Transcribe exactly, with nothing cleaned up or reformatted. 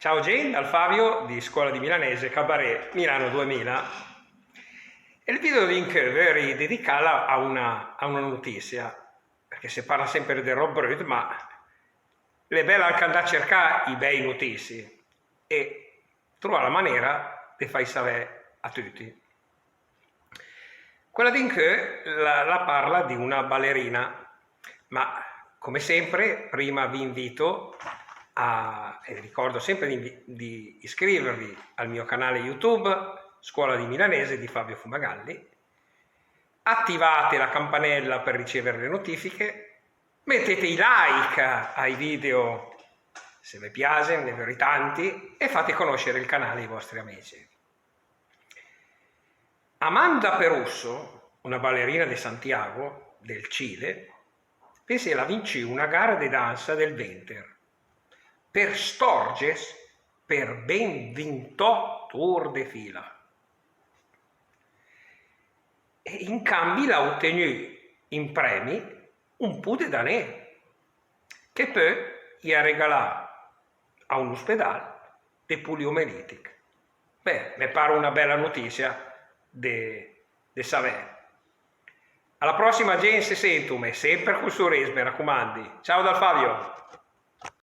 Ciao gent, dal Fabio di Scuola di Milanese, Cabaret Milano duemila. E el video d'incö vöri dedicàl a una, a una notisia, perché se parla semper de rob brüt, ma l'è bel anca andà a cercà i bei notizi e truvà la manera de fai savè a tüti. Quella d'incö la, la parla di una balerina, ma come sempre, prima vi invito a, e vi ricordo sempre di, di iscrivervi al mio canale YouTube, Scuola di Milanese di Fabio Fumagalli, attivate la campanella per ricevere le notifiche, mettete i like ai video se ve piasen, ne vöri tanti, e fate conoscere il canale ai vostri amici. Amanda Peruso, una balerina de Santiago, del Cile, pensé, l'à vincü una gara de dansa del venter, per stòrges per ben vintòt ur de fila. E in cambi l'à otegnü in premi un pù de danè, che pö i à regalà a un ospedal de poliomelìtic. Beh, me par una bela notisia de, de savè. A la prossima, gent, se sentum, e semper cul suris, me racumandi. Ciao dal Fabio!